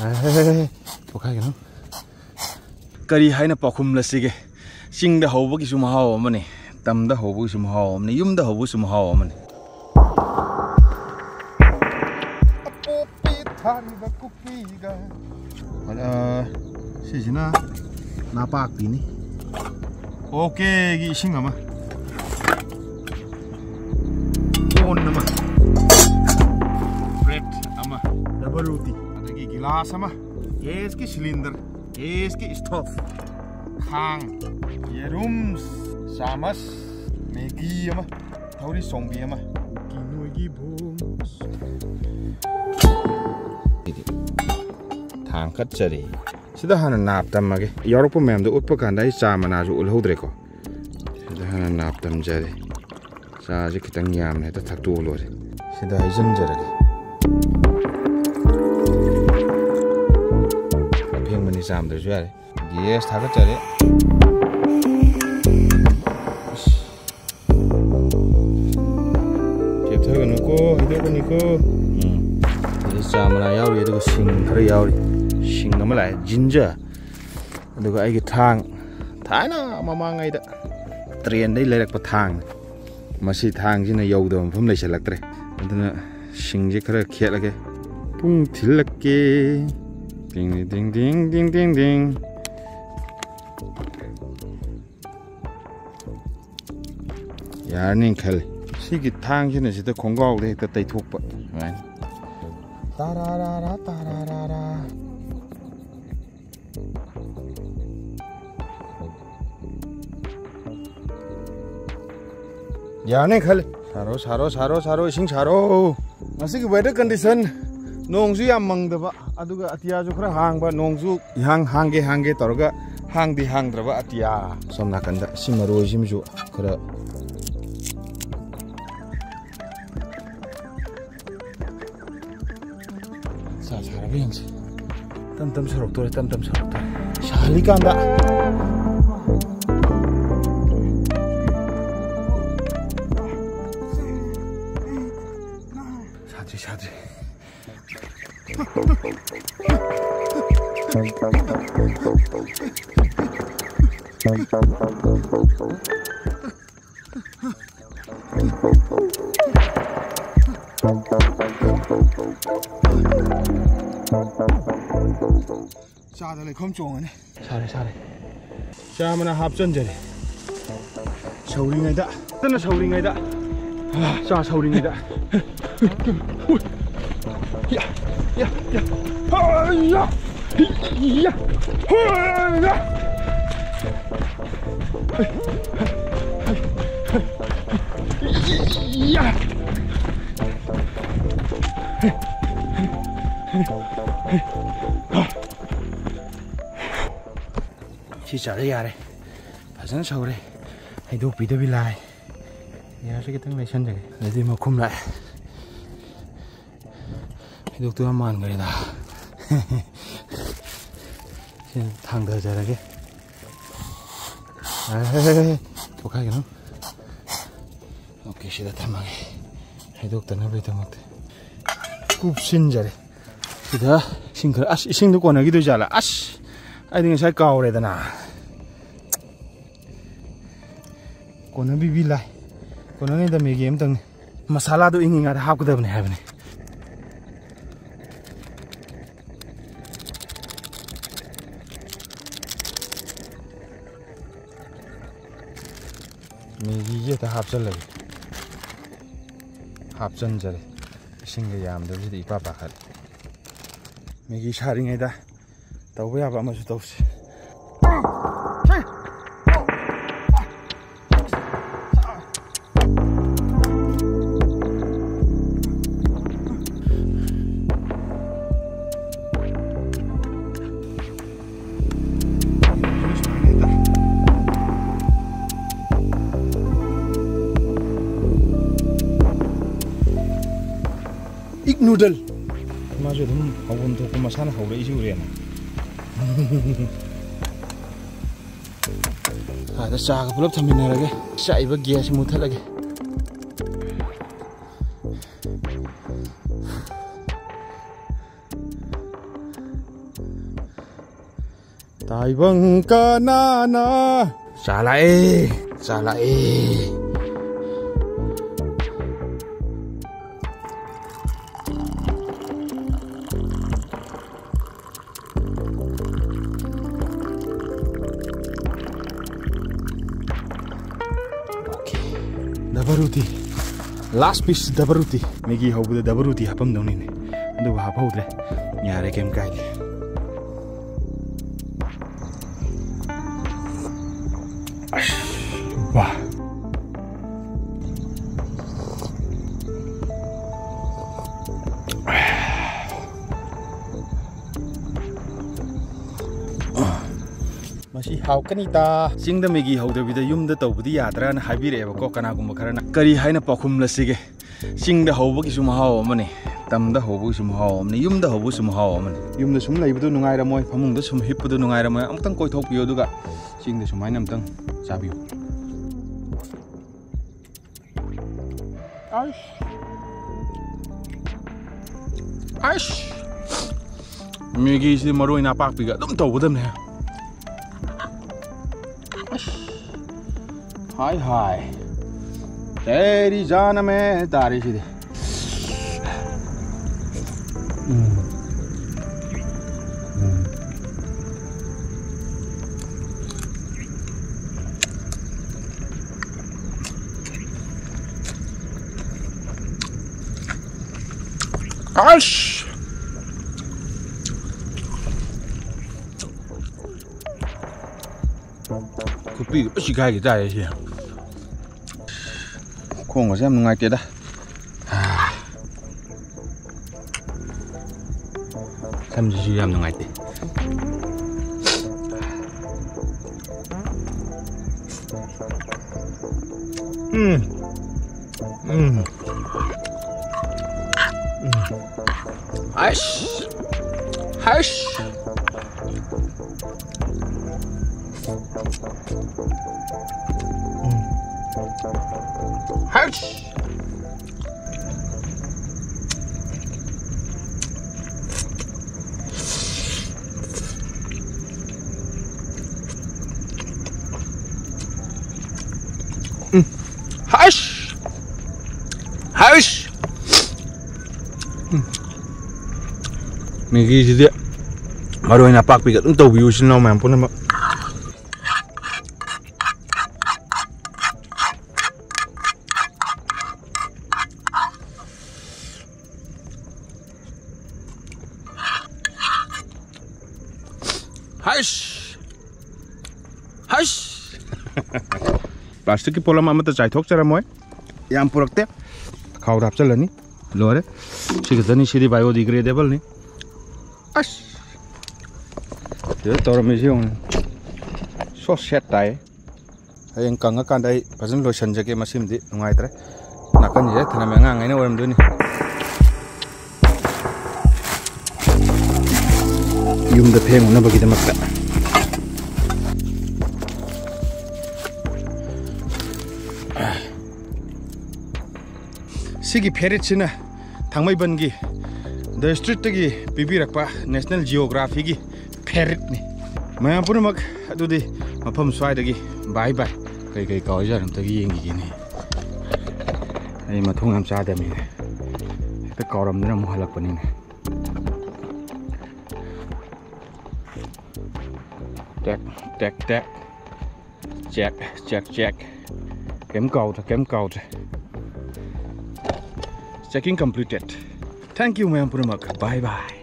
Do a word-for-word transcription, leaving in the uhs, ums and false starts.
ꯑꯦ, ꯄꯣꯛꯈꯥꯏꯒꯅꯨ꯫ ꯀꯔꯤ ꯍꯥꯏꯅ ꯄꯥꯎꯈꯨꯝꯂꯁꯤꯒꯦ? ꯆꯤꯡꯗ ꯍꯧꯕꯒꯤꯁꯨ ꯃꯍꯥꯎ ꯑꯃꯅꯤ, ꯇꯝꯗ ꯍꯧꯕꯒꯤꯁꯨ ꯃꯍꯥꯎ ꯑꯃꯅꯤ, ꯌꯨꯝꯗ ꯍꯧꯕꯒꯤꯁꯨ ꯃꯍꯥꯎ ꯑꯃꯅꯤ꯫ ꯑꯄꯣꯛꯄꯤ ꯊꯥꯔꯤꯕ ꯀꯨꯀꯤꯒ꯫ ꯑ, ꯁꯤꯁꯤꯅ ꯅꯥꯄꯥꯛꯄꯤꯅꯤ꯫ ꯑꯣꯀꯦꯒꯤ ꯏꯁꯤꯡ ꯑꯃ, ꯀꯣꯟ ꯑꯃ, ꯕ꯭ꯔꯦꯗ ꯑꯃ, ꯗꯕꯜ ꯔꯣꯇꯤ, ꯑꯗꯒꯤ ꯒꯤꯂꯥꯁ ꯑꯃ, ꯒꯦꯁꯀꯤ ꯁꯤꯂꯤꯟꯗꯔ, ꯒꯦꯁꯀꯤ ꯁ꯭ꯇꯣꯞ, ꯈꯥꯡ, ꯌꯦꯔꯨꯝ, ꯆꯥꯃꯁ, ꯃꯦꯒꯤ ꯑꯃ, ꯊꯧꯔꯤ ꯆꯣꯡꯕꯤ ꯑꯃ, ꯀꯨꯀꯤ ꯅꯣꯏꯒꯤ ꯕꯣꯝ꯫ ꯊꯥꯡ ꯀꯠꯆꯔꯤ꯫ ꯁꯤꯗ ꯍꯥꯟꯅ ꯅꯥꯞ ꯇꯝꯃꯒꯦ꯫ ꯌꯥꯎꯔꯛꯄ ꯃꯌꯥꯝꯗꯣ ꯎꯠꯄ ꯀꯥꯟꯗ ꯑꯩ ꯆꯥ ꯃꯅꯥꯁꯨ ꯎꯠꯍꯧꯗ꯭ꯔꯦꯀꯣ꯫ ꯁꯤꯗ ꯍꯥꯟꯅ ꯅꯥꯞ ꯇꯝꯖꯔꯦ꯫ ꯆꯥꯁꯦ ꯈꯤꯇꯪ ꯌꯥꯝꯅ ꯍꯦꯛꯇ ꯊꯛꯇꯣꯛꯑ ꯂꯣꯏꯔꯦ꯫ ꯁꯤꯗ ꯍꯩꯖꯤꯟꯖꯔꯒꯦ꯫ ꯑꯐꯦꯡꯕꯅꯤ, ꯆꯥꯝꯗ꯭ꯔꯁꯨ ꯌꯥꯔꯦ꯫ ꯒꯦꯁ ꯊꯥꯒꯠꯆꯔꯦ꯫ ꯑꯁ꯫ ꯆꯦꯞꯊꯒꯅꯨꯀꯣ, ꯍꯩꯗꯣꯛꯀꯅꯤꯀꯣ꯫ ꯎꯝ꯫ ꯁꯤꯗ ꯆꯥ ꯃꯅꯥ ꯌꯥꯎꯔꯤ, ꯑꯗꯨꯒ ꯁꯤꯡ ꯈꯔ ꯌꯥꯎꯔꯤ꯫ ꯁꯤꯡ ꯑꯃ ꯂꯥꯛꯑꯦ, ꯖꯤꯟꯖꯔ꯫ ꯑꯗꯨꯒ ꯑꯩꯒꯤ ꯊꯥꯡ, ꯊꯥꯏꯅ ꯃꯃꯥꯡꯉꯩꯗ ꯇ꯭ꯔꯦꯟꯗꯩ ꯂꯩꯔꯛꯄ ꯊꯥꯡꯅꯤ꯫ ꯃꯁꯤ ꯊꯥꯡꯁꯤꯅ ꯌꯧꯗꯕ ꯃꯐꯝ ꯂꯩꯁꯜꯂꯛꯇ꯭ꯔꯦ꯫ ꯑꯗꯨꯅ ꯁꯤꯡꯁꯦ ꯈꯔ ꯈꯦꯠꯂꯒꯦ꯫ ꯄꯨꯡ ꯊꯤꯜꯂꯛꯀꯦ꯫ ꯇꯤꯡ, ꯇꯤꯡ, ꯇꯤꯡ, ꯇꯤꯡ, ꯇꯤꯡ, ꯇꯤꯡ꯫ ꯌꯥꯔꯅꯤ ꯈꯜꯂꯤ꯫ ꯁꯤꯒꯤ ꯊꯥꯡꯁꯤꯅ ꯁꯤꯗ ꯈꯣꯡꯒ꯭ꯔꯥꯎꯗ ꯍꯦꯛꯇ ꯇꯩꯊꯣꯛꯄ꯫ ꯁꯨꯃꯥꯏꯅ꯫ ꯇꯥꯔꯥꯔꯥꯔꯥ, ꯇꯥꯔꯥꯔꯥꯔꯥ꯫ ꯌꯥꯔꯅꯤ ꯈꯜꯂꯤ꯫ ꯁꯥꯔꯣ, ꯁꯥꯔꯣ, ꯁꯥꯔꯣ, ꯁꯥꯔꯣ, ꯏꯁꯤꯡ ꯁꯥꯔꯣ꯫ ꯉꯁꯤꯒꯤ weather condition, ꯅꯣꯡꯁꯨ ꯌꯥꯝ ꯃꯪꯗꯕ, ꯑꯗꯨꯒ ꯑꯇꯤꯌꯥꯁꯨ ꯈꯔ ꯍꯥꯡꯕ, ꯅꯣꯡꯁꯨ ꯏꯍꯥꯡ ꯍꯥꯡꯒꯦ ꯍꯥꯡꯒꯦ ꯇꯧꯔꯒ ꯍꯥꯡꯗꯤ ꯍꯥꯡꯗ꯭ꯔꯕ ꯑꯇꯤꯌꯥ꯫ ꯁꯣꯝ ꯅꯥꯀꯟꯗ ꯁꯤ ꯃꯔꯣꯏꯁꯤꯃꯁꯨ ꯈꯔ ꯁꯥ ꯁꯥꯔꯕ ꯌꯦꯡꯁꯤ꯫ ꯇꯝ ꯇꯝ ꯁꯧꯔꯛꯇꯣꯔꯦ, ꯇꯝ ꯇꯝ ꯁꯧꯔꯛꯇꯣꯔꯦ꯫ ꯁꯥꯍꯜꯂꯤꯀꯥꯟꯗ꯫ ꯁꯥꯗ꯭ꯔꯤ, ꯁꯥꯗ꯭ꯔꯤ꯫ ꯆꯥꯗ ꯂꯩꯈꯣꯝ ꯆꯣꯡꯉꯅꯤ꯫ ꯁꯥꯔꯦ, ꯁꯥꯔꯦ꯫ ꯆꯥ ꯃꯅꯥ ꯍꯥꯞꯆꯟꯖꯔꯦ꯫ ꯁꯧꯔꯤꯉꯩꯗ, ꯀꯟꯅ ꯁꯧꯔꯤꯉꯩꯗ, ꯆꯥ ꯁꯧꯔꯤꯉꯩꯗ꯫ ꯌꯥ, ꯌꯥ, ꯌꯥ꯫ ꯍꯣꯏ, ꯌꯥ꯫ ꯌꯥ꯫ ꯍꯣꯏ, ꯌꯥ꯫ ꯌꯥ꯫ ꯁꯤ ꯆꯥꯔꯦ, ꯌꯥꯔꯦ꯫ ꯐꯖꯅ ꯁꯧꯔꯦ꯫ ꯍꯩꯗꯣꯛꯄꯤꯗꯕꯤ ꯂꯥꯏ꯫ ꯌꯥꯔꯁꯤ ꯈꯤꯇꯪ ꯂꯩꯁꯟꯖꯒꯦ꯫ ꯑꯗꯨꯗꯤ ꯃꯈꯨꯝ ꯂꯥꯛꯑꯦ꯫ ꯍꯩꯗꯣꯛꯇꯨ ꯌꯥꯝ ꯃꯥꯟꯈ꯭ꯔꯦꯗ꯫ ꯁꯤ ꯊꯥꯡꯊꯖꯔꯒꯦ꯫ ꯑꯦ, ꯄꯣꯛꯈꯥꯏꯒꯅꯨ꯫ ꯑꯣꯀꯦ, ꯁꯤꯗ ꯊꯝꯃꯒꯦ꯫ ꯍꯩꯗꯣꯛꯇꯅꯕꯒꯤꯗꯃꯛꯇ ꯀꯨꯞꯁꯤꯟꯖꯔꯦ꯫ ꯁꯤꯗ ꯏꯁꯤꯡ ꯈꯔ, ꯑꯁ, ꯏꯁꯤꯡꯗꯣ ꯀꯣꯟꯅꯈꯤꯗꯣꯏ ꯖꯥꯠꯂꯥ? ꯑꯁ, ꯑꯩꯗꯤ ꯉꯁꯥꯏ ꯀꯥꯎꯔꯦꯗꯅ꯫ ꯀꯣꯟꯅꯕꯤꯕꯤ ꯂꯥꯏ꯫ ꯀꯣꯟꯅꯅꯤꯗ, ꯃꯦꯒꯤ ꯑꯃꯇꯪꯅꯤ꯫ ꯃꯁꯥꯂꯥꯗꯣ ꯏꯪꯉꯤꯉꯩꯗ ꯍꯥꯞꯀꯗꯕꯅꯤ ꯍꯥꯏꯕꯅꯤ꯫ ꯃꯦꯒꯤꯁꯦ ꯍꯦꯛꯇ ꯍꯥꯞꯆꯜꯂꯒꯦ꯫ ꯍꯥꯞꯆꯟꯖꯔꯦ꯫ ꯏꯁꯤꯡꯒ ꯌꯥꯝꯗꯕꯁꯤꯗ ꯏꯄꯥ ꯄꯥꯈꯠꯂꯦ꯫ ꯃꯦꯒꯤ ꯁꯥꯔꯤꯉꯩꯗ ꯇꯧꯕ ꯌꯥꯕ ꯑꯃꯁꯨ ꯇꯧꯁꯤ꯫ Egg noodle. ꯃꯥꯁꯨ ꯑꯗꯨꯝ ꯍꯧꯐꯝ ꯊꯣꯛꯄ ꯃꯁꯥꯅ ꯍꯧꯔꯛꯏꯁꯤ ꯎꯔꯦꯅ꯫ ꯑꯥꯗ ꯆꯥꯒ ꯄꯨꯂꯞ ꯊꯝꯃꯤꯟꯅꯔꯒꯦ꯫ ꯆꯥꯛꯏꯕ ꯒ꯭ꯌꯥꯁꯁꯤ ꯃꯨꯠꯊꯠꯂꯒꯦ꯫ ꯇꯥꯏꯕꯪ ꯀꯅꯥꯅ? ꯆꯥꯂꯥꯛꯑꯦ, ꯆꯥꯂꯥꯛꯑꯦ꯫ Okay. Double roti. Last piece double roti. ꯃꯦꯒꯤ ꯍꯧꯕꯗ double roti ꯍꯥꯞꯄꯝꯗꯧꯅꯤꯅꯦ꯫ ꯑꯗꯨꯕꯨ ꯍꯥꯞꯍꯧꯗ꯭ꯔꯦ꯫ ꯌꯥꯔꯦ, ꯀꯩꯝ ꯀꯥꯏꯗꯦ꯫ ꯑꯁ, ꯋꯥ꯫ ꯃꯁꯤ ꯍꯥꯎꯀꯅꯤꯗ꯫ ꯆꯤꯡꯗ ꯃꯦꯒꯤ ꯍꯧꯗꯕꯤꯗ ꯌꯨꯝꯗ ꯇꯧꯕꯗꯤ ꯌꯥꯗ꯭ꯔꯥꯅ ꯍꯥꯏꯕꯤꯔꯛꯑꯦꯕꯀꯣ ꯀꯅꯥꯒꯨꯝꯕ ꯈꯔꯅ꯫ ꯀꯔꯤ ꯍꯥꯏꯅ ꯄꯥꯎꯈꯨꯝꯂꯁꯤꯒꯦ? ꯆꯤꯡꯗ ꯍꯧꯕꯒꯤꯁꯨ ꯃꯍꯥꯎ ꯑꯃꯅꯤ, ꯇꯝꯗ ꯍꯧꯕꯒꯤꯁꯨ ꯃꯍꯥꯎ ꯑꯃꯅꯤ, ꯌꯨꯝꯗ ꯍꯧꯕꯒꯤꯁꯨ ꯃꯍꯥꯎ ꯑꯃꯅꯤ꯫ ꯌꯨꯝꯗ ꯁꯨꯝ ꯂꯩꯕꯗꯨ ꯅꯨꯡꯉꯥꯏꯔꯝꯃꯣꯏ, ꯐꯃꯨꯡꯗ ꯁꯨꯝ ꯍꯤꯞꯄꯗꯨ ꯅꯨꯡꯉꯥꯏꯔꯝꯃꯣꯏ꯫ ꯑꯃꯨꯛꯇꯪ ꯀꯣꯏꯊꯣꯛꯄꯤꯌꯨ, ꯑꯗꯨꯒ ꯆꯤꯡꯗ ꯁꯨꯃꯥꯏꯅ ꯑꯃꯨꯛꯇꯪ ꯆꯥꯕꯤꯌꯨ꯫ ꯑꯩꯁ꯫ ꯑꯩꯁ꯫ ꯃꯦꯒꯤꯁꯤ ꯃꯔꯣꯏ ꯅꯥꯄꯥꯛꯄꯤꯒ ꯑꯗꯨꯝ ꯇꯧꯒꯗꯕꯅꯦ꯫ ꯑꯩꯁ꯫ ꯍꯥꯏ ꯍꯥꯏ꯫ ꯇꯦꯔꯤ ꯖꯥꯟ ꯑꯃ ꯇꯥꯔꯦ ꯁꯤꯗꯤ꯫ ꯎꯝ꯫ ꯎꯝ꯫ ꯑꯁ! ꯈꯨꯄꯤꯒ ꯂꯣꯏ ꯆꯤꯈꯥꯏꯈꯤ ꯇꯥꯔꯦ ꯁꯤ꯫ ꯈꯣꯡꯒꯁꯦ ꯌꯥꯝ ꯅꯨꯡꯉꯥꯏꯇꯦꯗ꯫ ꯁꯝꯁꯤꯁꯨ ꯌꯥꯝ ꯅꯨꯡꯉꯥꯏꯇꯦ꯫ ꯎꯝ꯫ ꯎꯝ꯫ ꯎꯝ꯫ ꯑꯩꯁ꯫ ꯍꯩꯁ꯫ ꯎꯝ꯫ ꯍꯩꯁ꯫ ꯃꯦꯒꯤꯁꯤꯗꯤ ꯃꯔꯨ ꯑꯣꯏꯅ ꯑꯄꯥꯛꯄꯤꯒ ꯑꯗꯨꯝ ꯇꯧꯕꯤꯌꯨ, ꯏꯆꯤꯟ ꯏꯅꯥꯎ ꯃꯌꯥꯝ ꯄꯨꯝꯅꯃꯛ꯫ ꯍꯩꯁ! ꯍꯩꯁ! ꯄ꯭ꯂꯥꯁꯇꯤꯛꯀꯤ ꯄꯣꯠꯂꯝ ꯑꯃꯠꯇ ꯆꯥꯏꯊꯣꯛꯆꯔꯝꯃꯣꯏ꯫ ꯌꯥꯝ ꯄꯨꯔꯛꯇꯦ꯫ ꯈꯥꯎꯗ ꯍꯥꯞꯆꯤꯜꯂꯅꯤ꯫ ꯂꯣꯏꯔꯦ꯫ ꯁꯤ ꯈꯛꯇꯅꯤ, ꯁꯤꯗꯤ biodegradable ꯅꯤ꯫ ꯑꯁ! ꯁꯤꯗ ꯇꯧꯔꯝꯃꯤꯁꯤ ꯌꯦꯡꯉꯨ꯫ So sad ꯇꯥꯏ꯫ ꯍꯌꯦꯡ ꯀꯪꯉꯀꯥꯟꯗ ꯑꯩ ꯐꯖꯅ ꯂꯣꯏꯁꯟꯖꯒꯦ꯫ ꯃꯁꯤꯃꯗꯤ ꯅꯨꯡꯉꯥꯏꯇ꯭ꯔꯦ꯫ ꯅꯥꯀꯟꯁꯤꯗ ꯊꯅꯝꯃꯦ, ꯑꯉꯥꯡꯉꯩꯅ ꯑꯣꯏꯔꯝꯗꯣꯏꯅꯤ꯫ ꯌꯨꯝꯗ ꯐꯦꯡꯉꯨꯅꯕꯒꯤꯗꯃꯛꯇ꯫ ꯁꯤꯒꯤ ꯐꯦꯔꯤꯠꯁꯤꯅ ꯊꯥꯡꯃꯩꯕꯟꯒꯤ The Streetꯇꯒꯤ ꯄꯤꯕꯤꯔꯛꯄ National Geographyꯒꯤ ꯐꯦꯔꯤꯠꯅꯤ꯫ ꯃꯌꯥꯝ ꯄꯨꯝꯅꯃꯛ ꯑꯗꯨꯗꯤ ꯃꯐꯝ ꯁ꯭ꯋꯥꯏꯗꯒꯤ bye bye꯫ ꯀꯩ ꯀꯩ ꯀꯥꯎꯔꯤꯖꯥꯠꯅꯣ ꯑꯝꯇꯒ ꯌꯦꯡꯈꯤꯒꯦꯅꯦ꯫ ꯑꯩ ꯃꯊꯣꯡ ꯌꯥꯝ ꯆꯥꯗꯕꯅꯤꯅꯦ꯫ ꯍꯦꯛꯇ ꯀꯥꯎꯔꯝꯗꯅ ꯑꯃꯨꯛ ꯍꯜꯂꯛꯄꯅꯤꯅꯦ꯫ ꯇꯦꯛ, ꯇꯦꯛ, ꯇꯦꯛ꯫ Check, check, check. ꯀꯩꯝ ꯀꯥꯎꯗ꯭ꯔꯦ, ꯀꯩꯝ ꯀꯥꯎꯗ꯭ꯔꯦ꯫ Checking completed. Thank you ꯃꯌꯥꯝ ꯄꯨꯝꯅꯃꯛ꯫ Bye bye꯫